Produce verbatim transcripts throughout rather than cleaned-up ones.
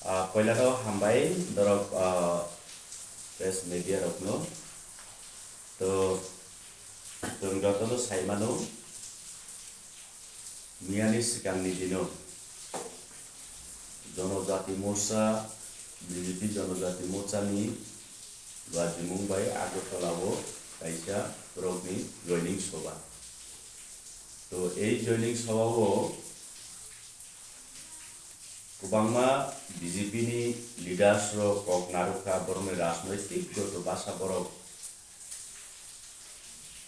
Ah, poila to hambai norok, ah, press media rokno. To chwng jotono sai mano, miyani swkangni dino Jonojati Morcha, B J P Jonojati Morcha ni lajimung bai Agartala o kaisa borokni joining soba. To ei joining soba o kwbangma B J P ni leaders rok kok narwkha, borokni rajnoitik joto bwsa borok,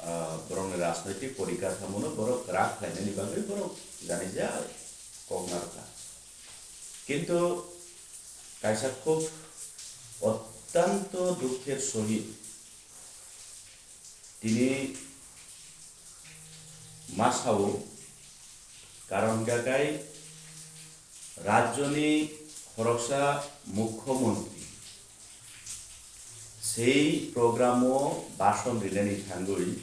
ah, borokni rajnoitik porikathamono borok kwrak khlainani bagwi borok janija kok narwkha. Kintu kaisa khub ottanto dukher sohit tini ma sao, karon hwnkha khe rajyoni khoroksa mukhyamantri sei program o bhasan rinani thangwi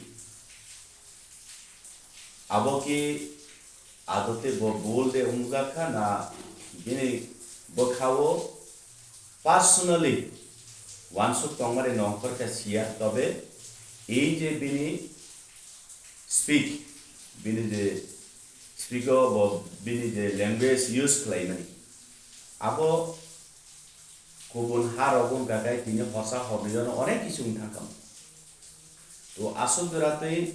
abo khe adote bo bul de wngjak kha na bini bwkha o personally uansuk tongmani nongkhor khe siya, tobe ei je bini speak, bini je speak o bo bini je language use khlaimani, abo kubun ha rogo wngkha khe tini horsa hornwi jano onek kisu wng thangkha. To aswk jora twi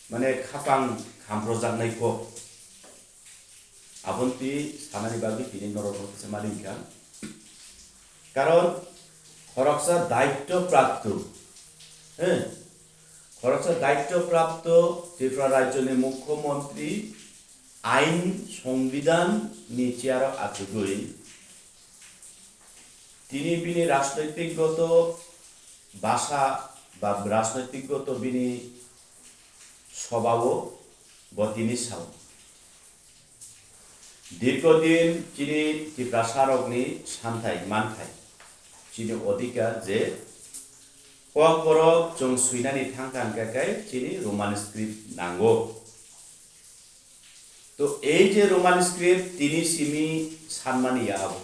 mane khapang khamprojaknai kok. Aboni twi sanani bagwi tini norokno kisa ma ringkha. Karon khoroksa daitto prapto, he, khoroksa daitto prapto Tripura rajyoni mukhyamantri ain songbidan ni chair o achugwi tini bini rajnoitik goto basa ba rajnoitik goto bini sobao bo tini sao. Dirghodin chini Tiprasarokni santhai manthai, chini odhikar je kokborok chwng swinani thangkha hwnkha khe chini Roman script nango. To ei je Roman script tini simi sanmani ya abo.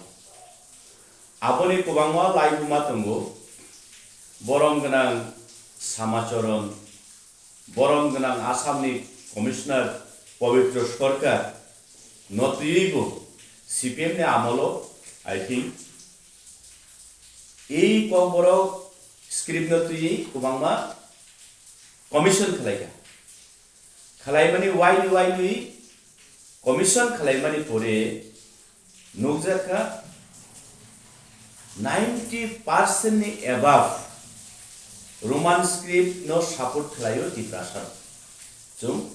Aboni kwbangma laibuma tongo. Borom gwnang Samacharan, borom gwnang Assamni Commissioner Pabitra Sarkar no twiwi bo C P M ni amolo, I think, ei kokborok script no twiwi kwbangma commission khlaikha. Khlaimani wainwi wainwi commission khlaimani pore nukjakha ninety percent ni above Roman script no support khlaio Tiprasa. Chwng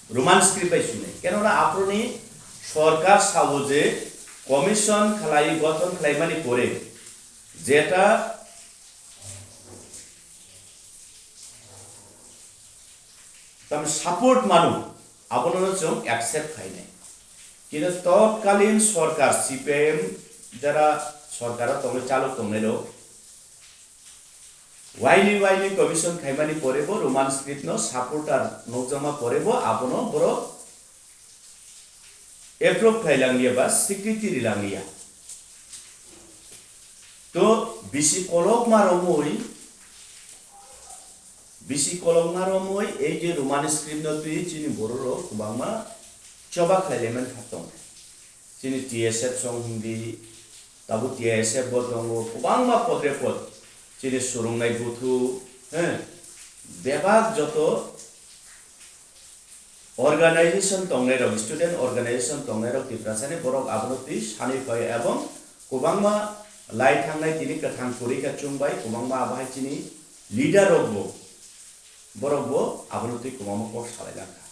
Roman script bai swnai. Kenora aphuruni sorkar sao je commission khlai, gothon khlaimani pore jeta tam support manu, abono chwng accept khainai. Kintu totkalin sorkar C P I M jara sorkaro tongwi chalo tongnai rok, waini waini commission khaimani pore bo Roman script no supporter nukjakma pore bo abono borok approve khlai langliya ba swikriti ri langliya. To bisi kolokma romwi, bisi kolokma romwi ei je Roman script no twi chini borok rok kwbangma choba khlai laimani kha tong. Chini T S F song hindi, tabuk T S F bo tongo, kwbangma podre pod chini surungnai buthu, he, bebak joto organization tongnai rok, student organization tongnai rok Tiprasani borok abono twi sanwi phai ebong kwbangma lai thangnai tini kwthang kwrwi kha chwng bai kwbangma abo hai chini leader rok bo, borok bo abono twi kwbangma kok salai lang kha.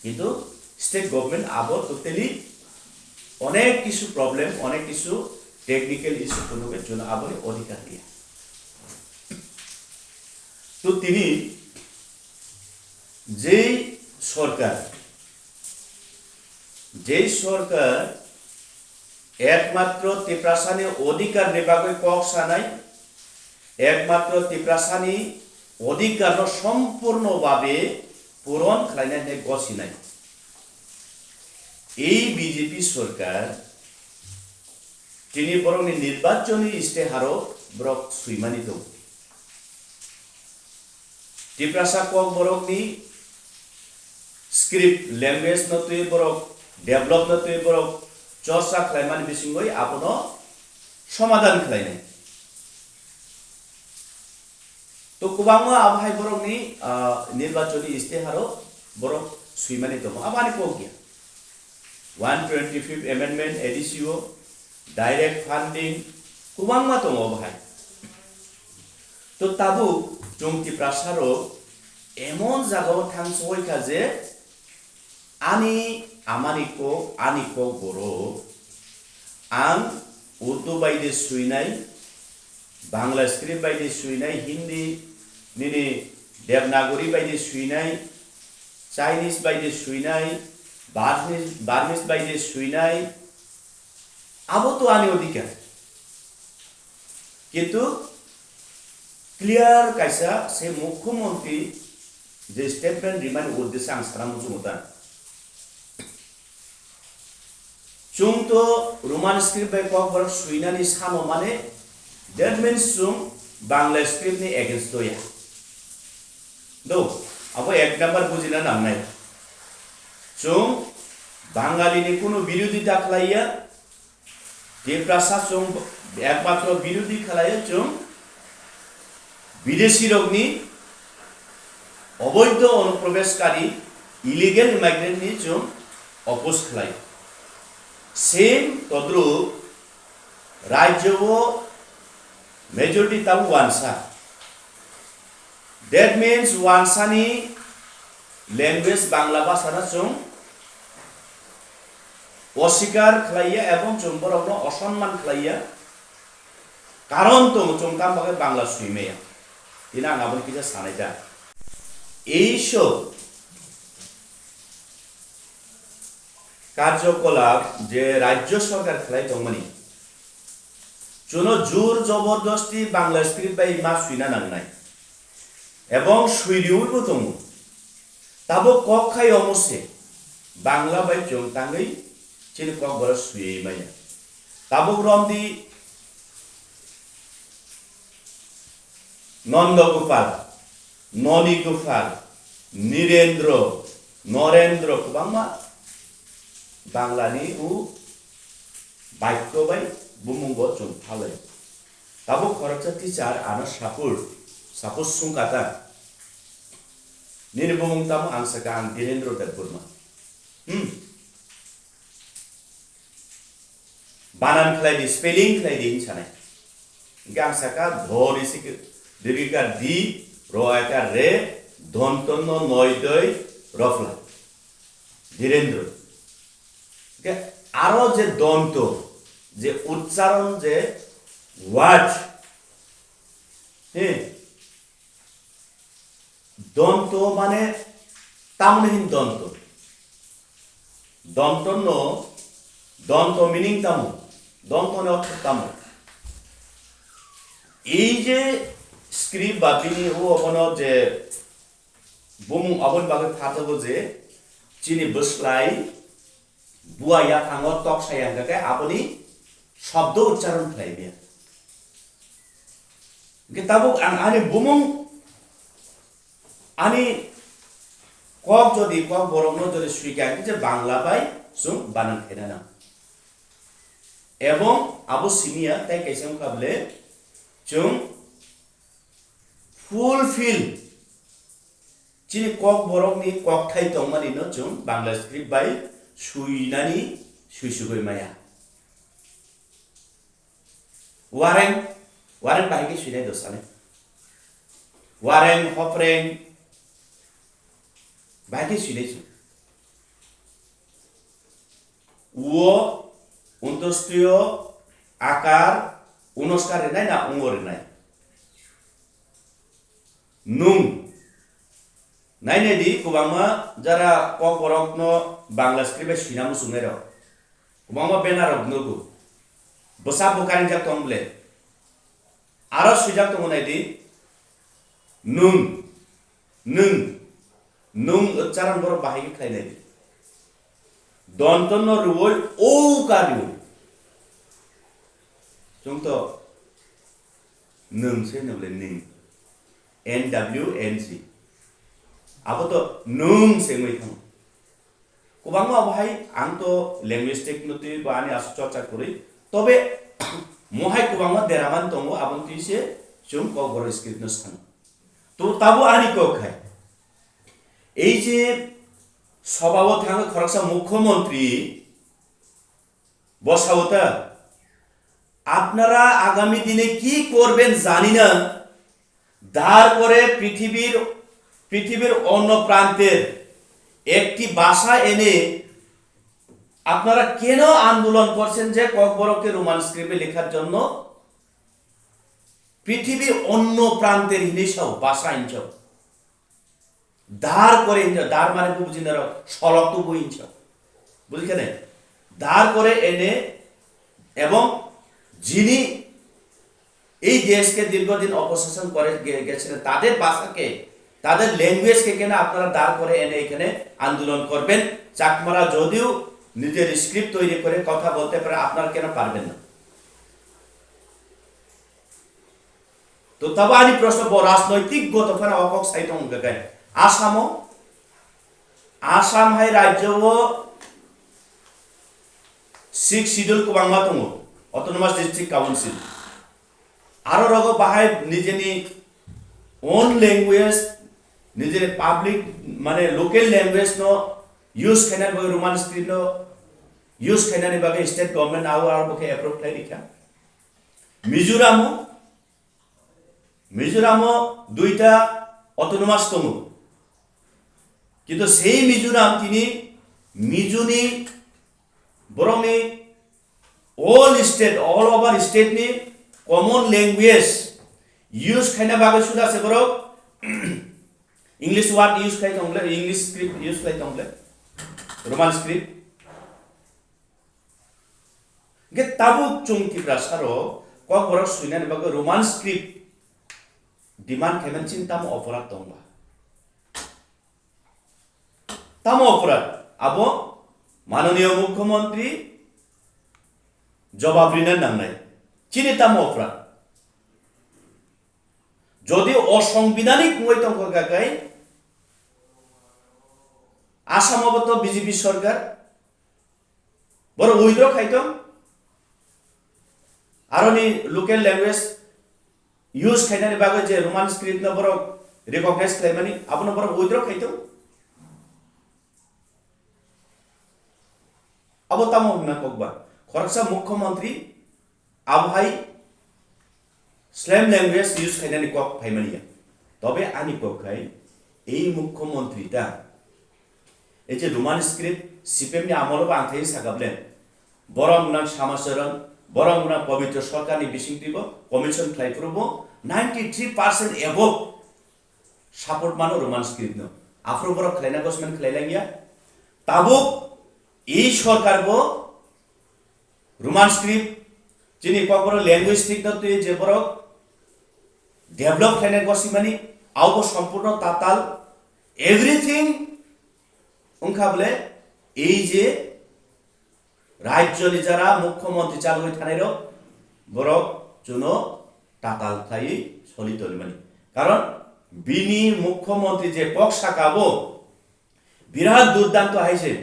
Kintu state government abo totally onek kisu problem, onek kisu technical issue phunukgwi chwng aboni odhikar liya. To tini jei sorkar, jei sorkar ekmatro Tiprasani odhikar ni bagwi kok sanai, ekmatro Tiprasani odhikar no sompurno babe puron khlainai hinwi gosinai. Ei B J P sorkar Tini borokni nirbachoni isteharo borok swimani tongo. Tiprasa Kokborokni script, language no twi borok develop no twi borok chorcha khlaimani bisingwi abono somadhan khlainai. To kwbangma abo hai borokni, ah, nirbachoni isteharo borok swimani tongo. Abo ani kok ya. One twenty-fifth amendment A D C O, direct funding, kwbangma tongo abo hai. To tabuk chwng Tiprasa rok emon jagao thang sohoi kha je ani amani kok, ani kok borok, ang Urdu bai de swinai, Bangla script bai de swinai, Hindi nini Devanagari bai de swinai, Chinese bai de swinai, Burmese, Burmese bai de swinai, abo to ani odhikar. Kintu clear kaisa se mukhyamantri je statement rimani uddeshe ang sana muchungo ta. Chwng to Roman script bai Kokborok swinani sano mane, that means chwng Bangla script ni against o ya. Do, abo ek number bujina nangnai. Chwng Bangali ni kunu birodhi ta khlaiya, Tiprasa chwng ekmatro birodhi khlaiya chwng bidesi rokni oboidho onuprobeshkari, illegal immigrant ni chwng oppose khlai. Same todrup rajyo o majority tabuk wansa. That means wansani language Bangla bhasha no chwng osikar khlaiya ebong chwng borokno osonman khlaiya. Karon tongo chwng tamo khe Bangla swimaya. Tini ang aboni kisa sanai ta. Ei so karjokolap je rajyo sorkar khlai tongmani, chuno jur jobordosti Bangla script bai ma swina nangnai. Ebong swi riwi bo tongo. Tabuk kok khai omo se, Bangla bai chwng tangwi chini kok borok swiwi maya. Tabuk romdi Nanda Gopal, Noni Gopal, Nirendra, Norendra, kwbangma Bangla ni u baikto bai bumung bo chwng phalai. Tabuk khoroksa teacher ano support, support sungkha ta. Nini bumung tamo? Ang saka ang Dhirendra Debbarma. Hmm. Banan khlai di, spelling khlai di hinwi sanai. Hingke ang saka dho risi ke, dirghikar di, ro aikar re, donto no noi doi, rofla. Dhirendra. Hingke aro je donto, je uchcharon je word, he, Donto mane tamni hin donto? Donto no, donto meaning tamo? Donto ni ortho tamo? Ei je script ba bini o obono je bumung aboni bagwi phathago je chini bwslai Bua yaphango tok saya hwnkha khe aboni shobdo uchcharon khlai maya. Hwnkhe tabuk ang ani bumung, ani kok jodi kok borokno jodi swikha hwnkhe je Bangla bai chwng banan khaina nang. Ebong abo simiya tei kaisa wngkha bole chwng fulfill Chini Kokborokni kokthai tongmani no chwng Bangla script bai swinani swisugwi maya. Wareng, wareng bahai khe swinai do sani. Wareng, hopreng, bahai khe swinai chwng. Wo, untostio, akar, unoskar rinai na ungo rinai. Nung. Nainai di, kwbangma jara Kokborokno Bangla script bai swina muchungnairok. Kwbangma banner rok nugo. Bwsa bo karingjak tong bole. Aro swijak tongo nai di. Nung. Nung. Nung ucharon borok bahai khe khlai nai di. Donto no rwoi o ka rwoi. Chwng to nwng se hwno bole nwng. N W N G. Abo to nwng se wngwi thango. Kwbangma abo hai ang to linguistic no twi bo ani aswk chorcha kwrwi. Tobe mo hai kwbangma deraman tongo, aboni twi se chwng Kokborok script no sano. To tabo ani kok hai. Ei je sobao thangwi khoroksa mukhyamantri, bo sao ta, "আপনারা আগামী দিনে কি করবেন জানি না, ধার করে পৃথিবীর, পৃথিবীর অন্য প্রান্তের একটি ভাষা এনে আপনারা কেন আন্দোলন করছেন যে ককবরককে রোমান স্ক্রিপ্টে লেখার জন্য?" পৃথিবীর অন্য প্রান্তের hinwi sao, ভাষা hinwi sao. Dar kore hinwi, dar mane bo bujina rok, solok to bo hinwi sao. Bujikha ne? Dar kore ene, ebong jini এই দেশকে দীর্ঘদিন অপশাসন করে গে-, গেছিলেন, তাদের ভাষাকে, তাদের ল্যাঙ্গুয়েজকে কেন আপনারা দাঁড় করে এনে এখানে আন্দোলন করবেন? চাকমারা যদিও নিজের স্ক্রিপ্ট তৈরি করে কথা বলতে পারে, আপনারা কেন পারবেন না? To tabo ani proshno bo rajnoitik goto phano o kok sai tongo hwnkhe Asamo, Assam hai rajyo o sixth schedule kwbangma tongo, Autonomous District Council. Aro rogo bahai nijeni own language, nijeni public, mane local language no use khainani bagwi, Roman script no use khainani bagwi state government abo aro bokhe approve khlai rikha. Mizoramo, Mizoramo duita autonomous tongo. Kintu sei Mizoram tini Mizoni borokni all state, all over state ni common language use khaina bagwi suda se borok English word use khai tongle, English script use khai tongle, Roman script. Hingke tabuk chwng Tiprasa rok Kokborok swinani bagwi Roman script demand khaimani chini tamo oporad tongba? Tamo oporad? Abo manoniyo mukhyamantri jobab rina nangnai. Chini tamo oporad? Jodi osongbidhanik wngwi tongkha kha khe, Assam o bo to B J P sarkar, borok withdraw khai tong. Aroni local language use khainani bagwi je Roman script no borok recognize khlaimani, abono borok withdraw khai tong. Abo tamo hwnna kokba? Khoroksa mukhyamantri abo hai slam language use khainani kok phaimani ya. Tobe ani kok khai, ei mukhyamantri ta, ei je Roman script C P M ni amolo bo ang khai sakha blen. Borok nang Samacharan, borok nang Pabitra Sarkarni bisingtwi bo commission khlai phuru bo ninety three percent above support mano Roman script no. Aphuru borok khlaina gosmen khlai langya. Tabuk ei sarkar bo Roman script, chini Kokborok language thik no twi je borok develop khlaina gosimani, abo bo sompurno tatal, everything wngkha bole ei je rajyoni jara mukhyamantri chalogwi thanairok, borok chuno tatal khlaiwi soli tongmani. Karon bini mukhyamantri je kok saka bo birat durdanto hai se.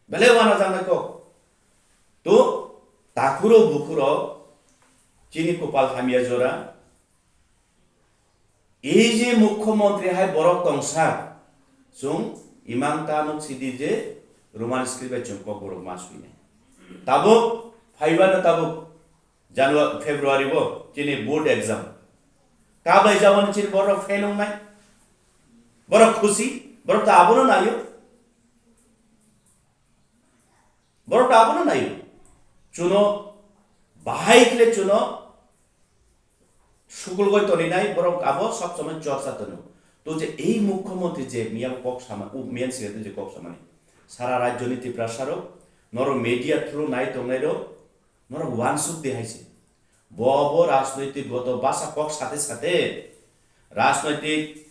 Belai wanajaknai kok. To takhuro bukhuro chini kopal hamya jora. Ei je mukhyamantri hai borok tongsa, chwng imang ta nuk sidi je Roman script bai chwng Kokborok ma swinai. Tabuk phaibano tabuk January, February bo chini board exam. Kablai jaboni chini borok fail wngnai. Borok khusi, borok ta abono naio. Borok ta abono naio. Chuno bahai khle chuno sukul goi toni nai, borok abo sob somoi chorcha tono. To je ei mukhyamantri je miya kok sama, u miyan sire je kok samani. Sara rajyoni Tiprasa rok, norok media through nai tongnai rok, norok wansuk de hai se. Bo bo rajnoitik goto basa kok sate sate rajnoitik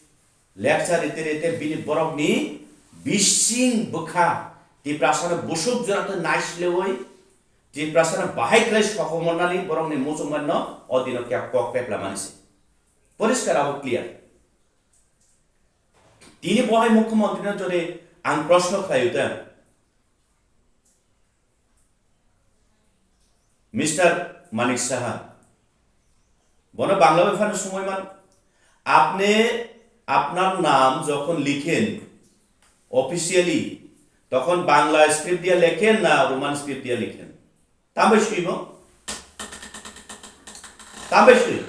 lecture rite rite bini borokni bising bwkha Tiprasano busuk jora to naislewi Tiprasano bahai khlai sokomornani borokni muchungmanno o dino kya kok pepla manise. Poriskar abo clear. Tini bohai mukhyamantri no jodi ang proshno khlai uta, Mister Manik Saha, bono Bangla bai phano sungwi man, "আপনি আপনার নাম যখন লিখেন officially, তখন বাংলা স্ক্রিপ্ট দিয়ে লেখেন না Roman script দিয়ে লেখেন?" Tambai sui bo? Tambai sui?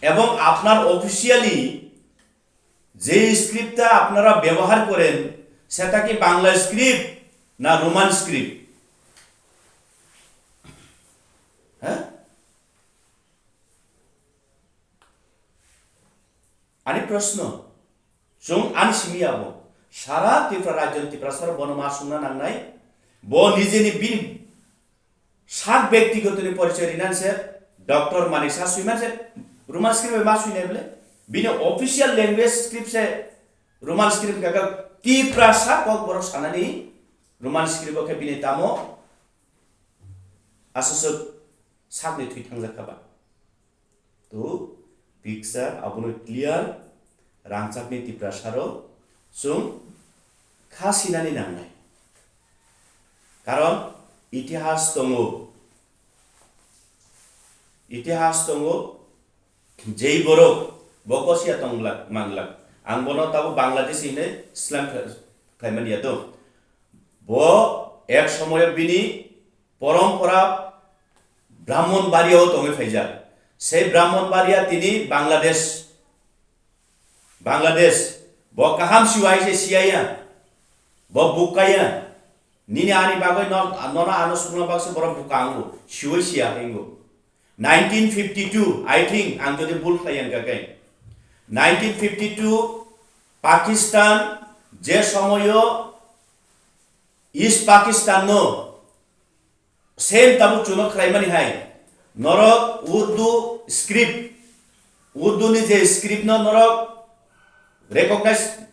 এবং আপনার অফিসিয়ালি যে স্ক্রিপ্টটা আপনারা ব্যবহার করেন, সেটা কি বাংলা স্ক্রিপ্ট না রোমান স্ক্রিপ্ট? হ্যাঁ, ani proshno, chwng ani simi abo sara Tripura rajyoni Tiprasarok bono ma sungna nangnai, bo nijeni bini sak bektiguto ni porichoy rinan se Doctor Manik Saha swiman se Roman script bai ma swinai bole. Bini official language script se Roman script kaka Tiprasa kok borok sanani Roman script o khe bini tamo aswk sakni thwi thangjak kha ba. To picture abono clear, rangchakni Tiprasarok chwng kha sinani nangnai. Karon itihas tongo, itihas tongo, jei borok bo kosiya tong glak, mang glak. Ang bono tabo Bangladesh hinwi slam khlaimani ya to. Bo ek somoyo bini porompora Brahmonbaria o tongwi phaijak. Sei Brahmonbaria tini Bangladesh, Bangladesh. Bo kaham siwai se siyaya. Bo bukaya. Nini ani bagwi no, nono ano sukna baksa borok buka ango. Siwai siya hingo. Nineteen fifty-two, I think, ang jodi bul khlai yang kakai. Nineteen fifty-two, Pakistan, je somoyo East Pakistan no same tabuk chuno khlaimani hai. Norok Urdu script, Urdu ni je script no norok recognize,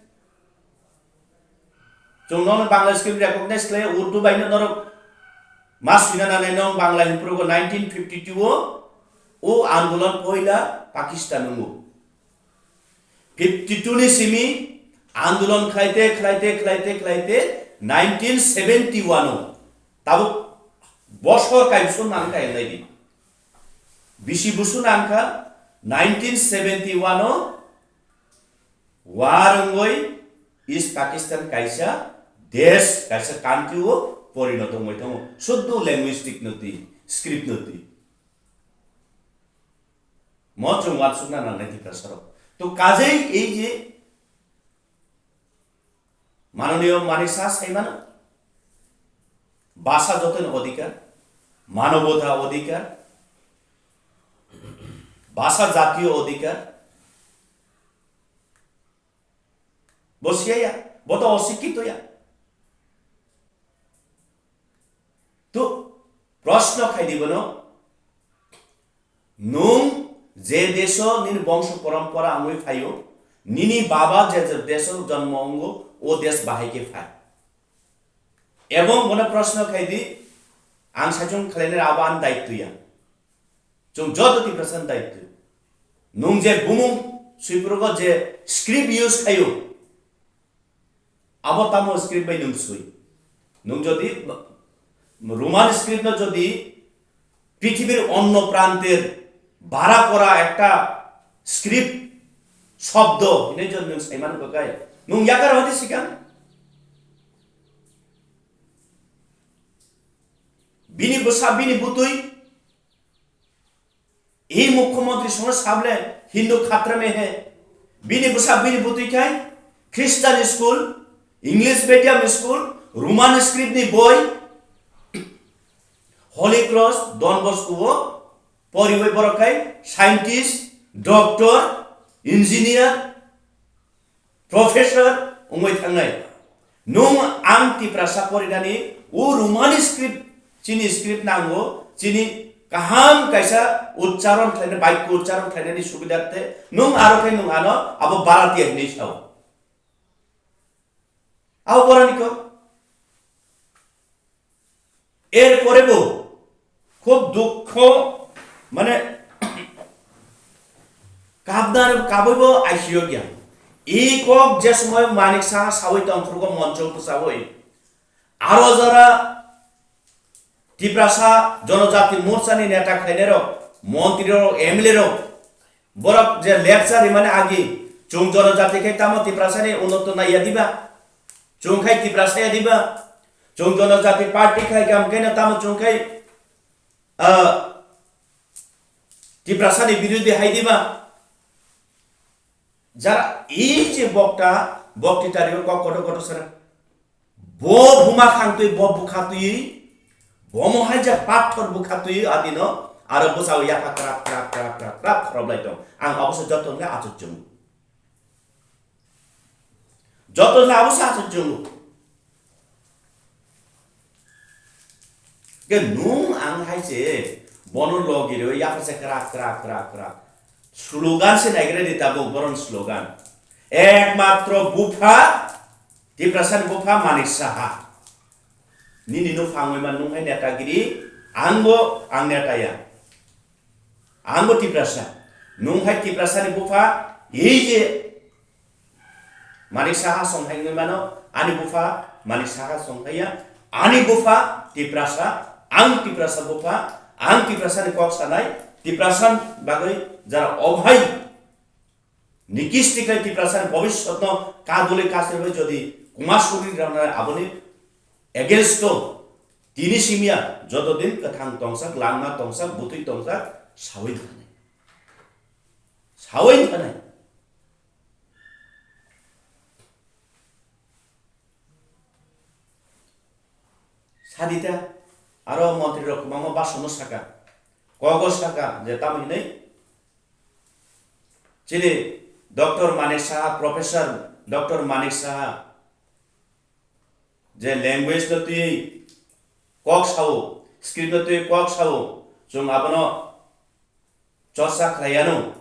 chwng nono Bangla script recognize khlai, Urdu bai no norok ma swina nanai nong Bangla himphuru go nineteen fifty-two o, o andolon poila Pakistan nungo. Fifty-two ni simi andolon khlaite, khlaite, khlaite, khlaite nineteen seventy-one o tabuk bosor kaibsung nang kha hinlai di. Bisi busu nang kha nineteen seventy-one o war wngwi East Pakistan kaisa desh, kaisa country o porinoto wngwi tongo. Suddo linguistic no twi, script no twi. Mo chwng uansukna nangnai Tiprasarok. To kajei ei je Manoniyo Manik Saha saimano, bhasha jotoni odhikar, manobota odhikar, bhasha jatiyo odhikar, bo siyaya, bo to osikkito ya. To proshno khai di bono, nwng je deso nini bongso porompora wngwi phaio, nini baba je je deso jonmo wngo, o des bahai khe phai. Ebong bono proshno khai di, ang saichung khlainai abo ani daityo ya. Chwng joto Tiprasani daityo. Nwng je bumung swiprogo je script use khaio, abo tamo script bai nwng swi? Nwng jodi Roman script no jodi পৃথিবীর অন্য প্রান্তের ভাড়া করা একটা স্ক্রিপ্ট শব্দ hinwi jodi nwng saimano kakai, nwng yakar hodi sikang? Bini bwsa, bini butwi Ei mukhyamantri songno sable Hindu khatra mein hai. Bini bwsa bini bwtwi khai Christian school, English medium school, Roman script ni boi, Holy Cross, Don Bosco o poriwi borok khai scientist, doctor, engineer, professor wngwi thangnai. Nwng ang Tiprasa porinani o Romani script, chini script nango, chini kaham kaisa uchcharon khlainai, baikho uchcharon khlainani subidarte nwng aro khe nwng ano abo Bharatiya hinwi sao. Abo borani kok. Erpore bo khub dukho, mane, kabna, kabwi bo I C U gya. I kok je somoy Manik Saha sawi tongphuru go moncho bwsawi. Aro jora Tiprasa Jonojati Morcha ni neta khlainai rok, montri rok, M L A rok, borok je lecture rimani agi, chwng Jonojati khai tamo Tiprasa ni unnoto naiya diba? Chwng khai Tiprasa ya diba? Chwng Jonojati party khai kam khe na tamo chwng khai, ah, Tiprasa ni birodhi hai diba? Jara ei je bokta, bokti tari o kok kotor kotor sara. Bo buma khang twi, bo bukha twi, bo mo hai jak pathor bukha twi adino, aro bwsao yapha krak, krak, krak, krak, krak khoroplai tong. Ang abo se joto le achuk chungo. Joto le abo se achuk chungo. Ke nung ang hai se, bono logi re, yapha se krak, krak, krak, krak. Slogan se naigra di tabuk boron slogan. Ekmatro bupha, Tiprasa ni bupha Manik Saha. Nini nuphang oi man nung hai netagiri, ang bo, ang neta ya. Ang bo Tiprasa. Nung hai Tiprasa ni bupha, ei je Manik Saha song hai wngwi mano, ani bupha Manik Saha song hai ya, ani bupha Tiprasa, ang Tiprasa bupha, ang Tiprasa ni kok sanai, Tiprasa bagwi jara obhai nikisti khai Tiprasa ni bobiswt no kadule kasri bai jodi kuma suri rana aboni against to tini simya joto din kathang tongsak, langma tongsak, butui tongsak, sawi thanai. Sawi thanai. Sadita, aro montri rok kwbangma basono saka, kogo saka je tamo hinwi chini Doctor Manik Saha, Professor Doctor Manik Saha je language no twi kok sao, script no twi kok sao, chwng abono chorcha khlaiya no.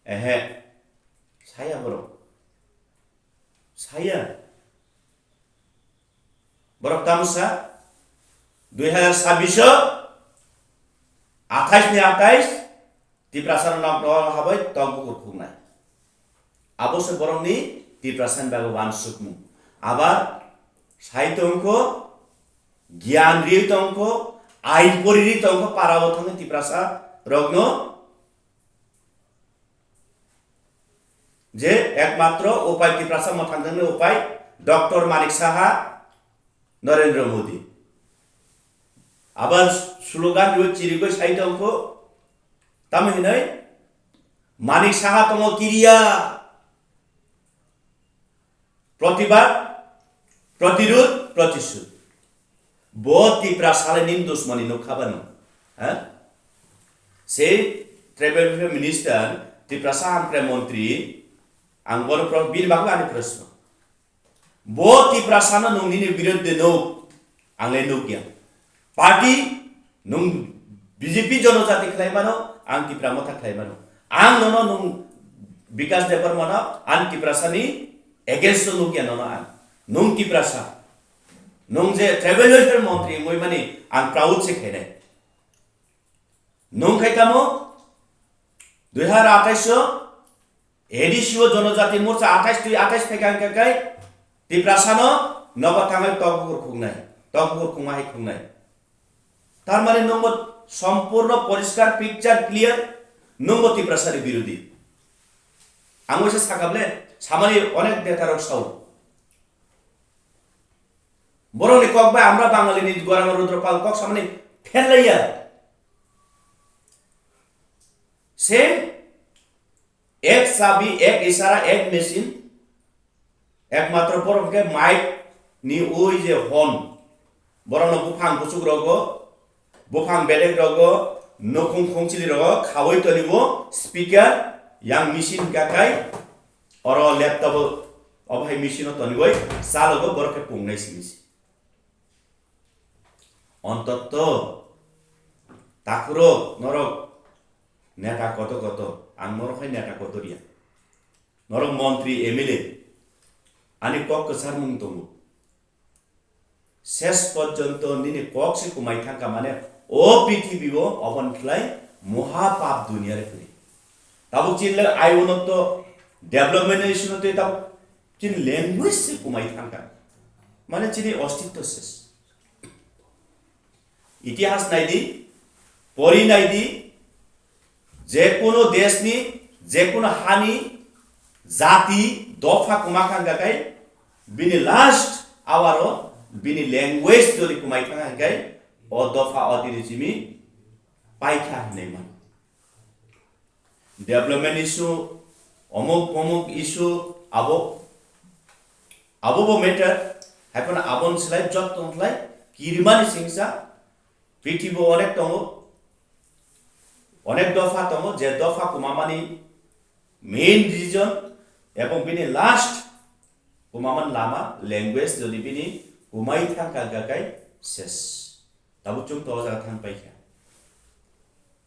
Ehe, saya borok. Saya. Borok tamo sa, dui hazar sabbish o, athais ni athais, Tiprasa no nok nok habai tok bukur khuknai. Abo se borok ni Tiprasa ni bagwi wansukmung. Abar sai tongkho, giyan ri tongkho, ain pori ri tongkho, para o thangwi Tiprasa rokno je ekmatro upai Tiprasa mwthangjaknai upai Doctor Manik Saha, Narendra Modi. Abar slogan rwi chirigwi sai tongkho, tamo hinwi Manik Saha tongo kiriya, protibad, protirud, protishud. Bo Tiprasa le nini dusmani nukha bano. Ha? Sei tribal welfare minister, Tiprasa hamkrai montri, ang bono pro-, bini bagwi ani proshno. Bo Tiprasa no nung nini birodde nuk, ang le nukya. Party nung B J P Jonojati khlai mano, ang Tipra Motha khlai mano. Ang nono nung Bikash Debbarma no, ang Tiprasa ni against o nukya nono ang. Nung Tiprasa. Nung je tribal welfare montri wngwi mani ang proud se khainai. Nung khai tamo dui hazar athais o A D C o Jonojati Morcha athais twi athais phaikha hwnkhe kai Tiprasa no nogo thangwi tok bukur khuknai, tok bukur khukma hai khuknai. Tar mane nungbo sompurno poriskar picture clear, nungbo Tiprasa ni birodhi. Ang waisa sakable, samani onek neta rok sao. Borok ni kok bai amra Bangali ni gorang Rudra Pal kok samani pherlaiya. Same, ek chabi, ek isara, ek machine, ekmatro borok hwnkhe mic ni oi je hon, borokno buphang buchuk rogo, buphang bedek rogo, nukhung khungchili rogo khaui tonibo speaker, yang machine hwnkha khai oro laptop o, obo hai machine o tonibai chalogo borok khe pungnai simi se. Ontotto takhurok norok neta koto koto, ang norok hai neta kotor ya. Norok montri, M L A, ani kok kwchar mung tongo. ses porjonto nini kok se kumai thangkha, mane o prithibi o oboni khlai moha pap duniya re phuri. Tabuk chini le aiwno to development ni issue no tei tabuk chini language se kumai thangkha, mane chini ostitto ses. Itihas naidi, pori naidi, je kono desh ni, je kono hani jati dopha kuma kha hwnkha khai bini last hour o bini language jodi kumai thangkha hwnkha khai o dopha o tini simi paikha hinwi mano. Development issue, omuk pomuk issue, abo, abo bo matter, hai phano aboni slai jotto slai kirimani singsa, prithibi onek tongo, onek dopha tongo, je dopha kumamani main reason ebong bini last kumamani lama language jodi bini kumai thangkha hwnkha khai ses. Tabuk chwng to o jaga thang paikha.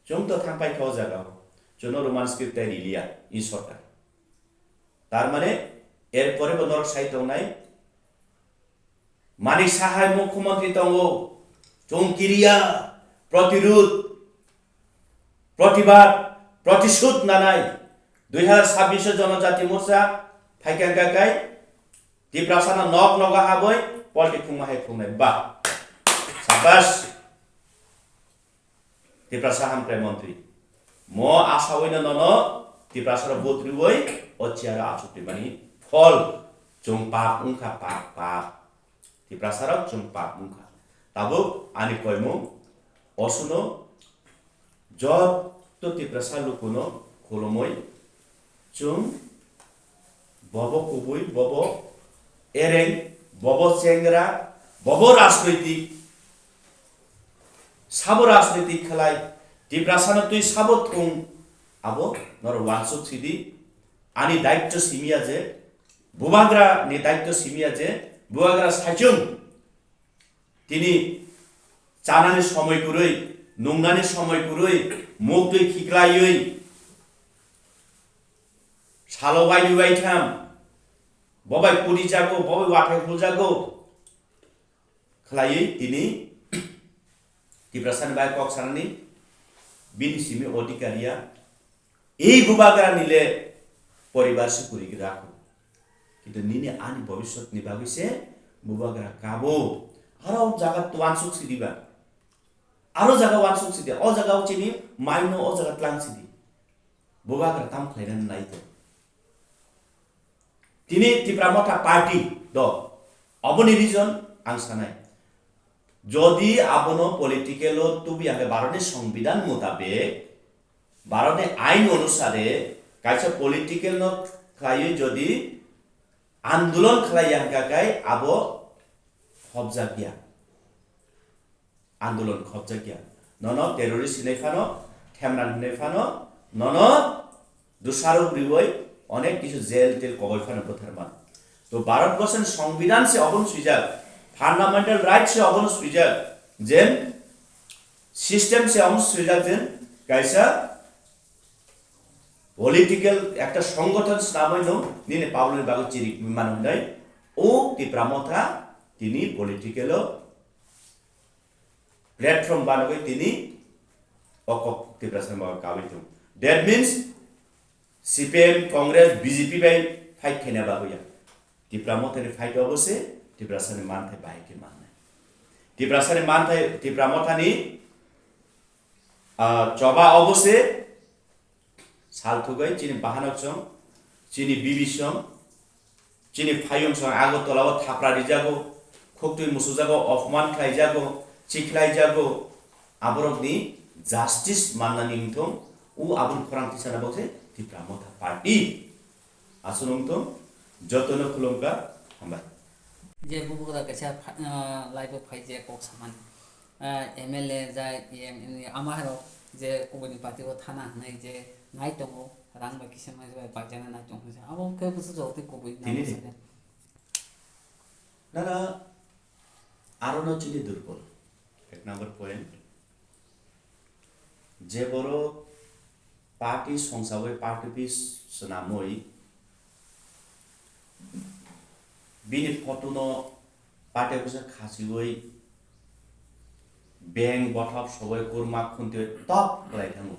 Chwng to thang paikha o jaga o. Chwngno Roman script tai riliya, i sorkar. Tar mane, er pore bo norok sai tongnai. Manik Sahai mukhyamantri tongo. Chwng kiriya, protirud, protibad, protishud nanai. Dui hazar sabbish o Jonojati Morcha phaikha hwnkha khai Tiprasano nok nogo habwi polti khungma hai khungnai. Ba. Sabash. Tiprasa Hamkrai Montri. Mo asawino nono Tiprasarok vote riwi o chair o achuk rimani phol chwng pap wngkha, pap, pap. Tiprasarok chwng pap wngkha. Tabuk ani koimung osuno jotto Tiprasa lukuno khulumwi chwng bobo kubui, bobo ereng, bobo chengra, bobo rajnoitik, sabo rajnoitik khlai, Tiprasano twi sabo thung, abo norok wansuk sidi, ani daityo simiya je, bubagra ni daityo simiya je, bubagra saichung, tini chanani somoi kwrwi, nungnani somoi kwrwi, muk twi khiklaiwi, salo waini waitham, bobai kudi jago, bobai wathai hul jago. Khlaiwi tini Tiprasani bai kok sanani bini simi odhikar ya. Ei bubagrani le poribar se kwrwi rakho. Kintu nini ani bobiswt ni bagwi se bubagra kabo. Aro jaga wansuk sidi ba. Aro jaga wansuk sidi. O jaga o chini maino o jaga tlang sidi. Bubagra tam khlainani nai tong. Tini Tipra Motha Party do, oboni reason ang sanai. Jodi abono political o tubi age Bharatni Songbidan mutabek, Bharatni ain onusare kaisa political no khlaiwi jodi andolon khlai ya hwnkha kai abo hobjak ya. Andolon khopjak ya. Nono terrorist hinwi phano, themran hinwi phano, nono dusarok riwi onek kisu jail tel koboi phano bwthar mano. To Bharat Borsoni Songbidan se obono swijak, fundamental right se obono swijak, jen system se obono swijak jen kaisa political ekta songgothon swnamwi no nini public ni bagwi chirik mano hinwi o Tipra Motha tini political o platform banogwi tini o kok Tiprasani bagwi kabui tongo. That means C P M, Congress, B J P bai fight khaina bagwi ya. Tipra Mothani fight obo se Tiprasani manthai bahai khe mannai. Tiprasani manthai, Tipra Mothani, ah, choba obo se sal thugwi chini bahanok song, chini bibi song, chini phayung song Agartala o thapra rijago, khuktwi musujago, opman khlaijago, chikhlaijago, aborokni justice mannani wngthong, o aboni khorang tisana bokse Tipra Motha Party. Aswk wngthong, jotono khulumkha, hambai. Je bubagra kaisa pha-, ah, live o phai je kok samani. Ah, M L A jai, M L A ama hai rok je kubuni party o thana hinwi je nai tongo, rang bai kisa mai bai bai jana nai tongo, abo khe busu jok tei kubui nai Tini de. Sani. Nana aro no chini durpol. Ek number point. Je borok party songsawi party office swnamwi bini photo no Pate bwsa khasiwi beng bothop sogwi kurma khuntwi top kwlai thango.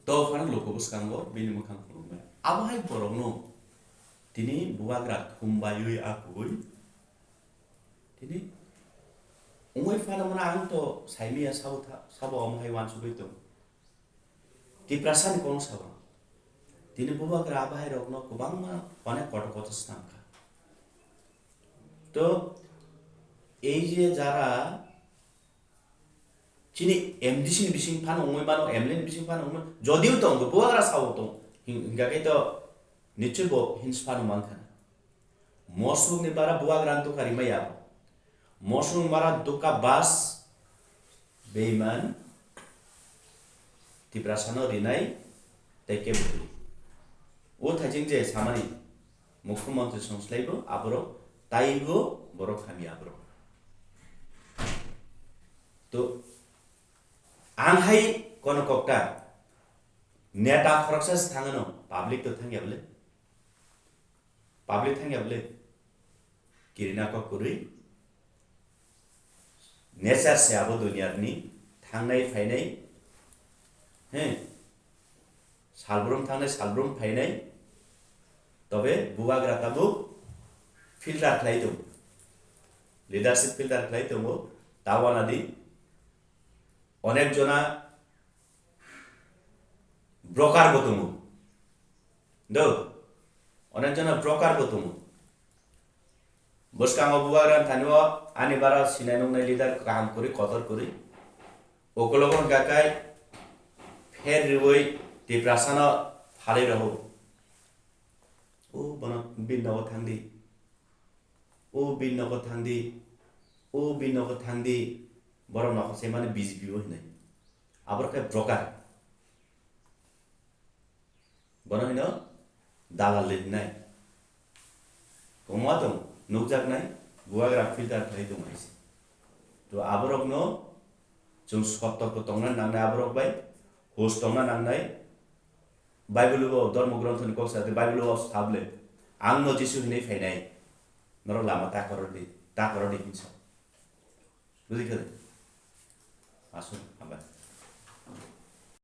To phano luku bwskango bini mwkhang phunuknai. Abo hai borokno tini bubagra thumbaiwi akugwi tini wngwi phano mano ang to saimanya sabo tha-, sabo omo hai uansugwi tong. Tiprasani kok sabo. Tini bubagra abahairokno kwbangma onek kotor kotor swnam kha. To ei je jara chini M D C ni bising phano wngwi mano, M L A ni bising phano wngwi mano, jodio tongo, bubagra sao tong, hin-, hinkha khe to nichoi bo hinwi phano mankha. Mosukni bara bubagra ni dukha rimaya bo. Mosuk bara dukha bas beiman Tiprasano rinai tei kebo ri. O thaijing je samani Mukhyamantri songslaibo aborok taibo borok hamya aborok. To ang hai kono kokta neta khoroksa se thangano public to thangya bole. Public thangya bole kirina kok kwrwi. Nature se abo duniyarni thangnai phainai. He. Salbrum thangnai, salbrum phainai. Tobe bubagra tabuk filter khlai tongo. Leadership filter khlai tongo. Tawana di. Onek jona broker bo tongo. Do, onek jona broker bo tongo. Bwskango bubagra thani o ani bara sinai nuknai leader kaham kwrwi, kotor kwrwi. Ukologo hwnkha khe pher riwi Tiprasano phalwi rohor. O bono bini nogo thangdi. O bini nogo thangdi. O bini nogo thangdi. Borok nogo se mani B J P bo hinai. Aboro khe broker. Bono hino dalal le hinai. Kwbangma tong nukjaknai, bubagra filter khlai tong hai se. To aborokno chwng sotorko tongna nangnai aborok bai, hus tongna nangnai. Bible bo, dhormo gronthoni kok sa, Bible bo sable, "Ang no Jisu hinwi phainai, norok lama ta koror di, ta koror di," hinwi sa. Bujikha de? Aso, hambai.